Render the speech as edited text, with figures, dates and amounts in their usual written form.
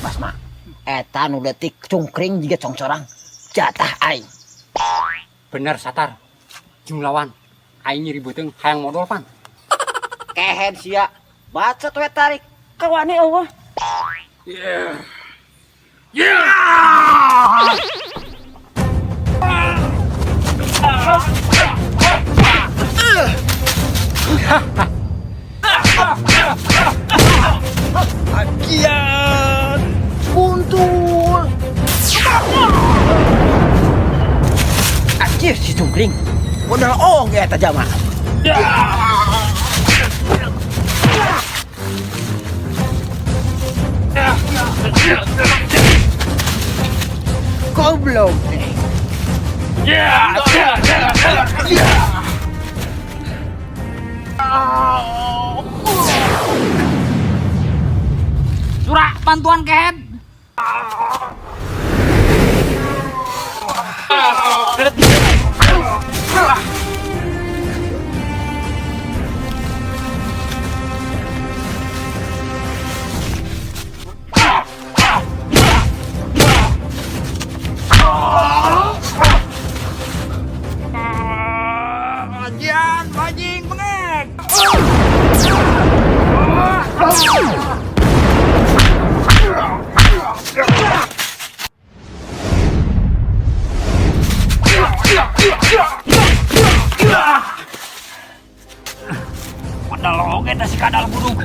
Basma. Eta nu leutik cungkring jiga congcorang. Jatah aing. Bener Satar. Jeung lawan. Aing nyeri beuteung hayang modol pan. Kehed sia. Bacot we tarik. Kawani eueuh. Yeah. Agian buntul. Anjir si cungkring. Modal oge eta jama. Goblok. Surak bantuan kehed. Ajian, bajing, bengek. Padahal oge teh si kadal buduk.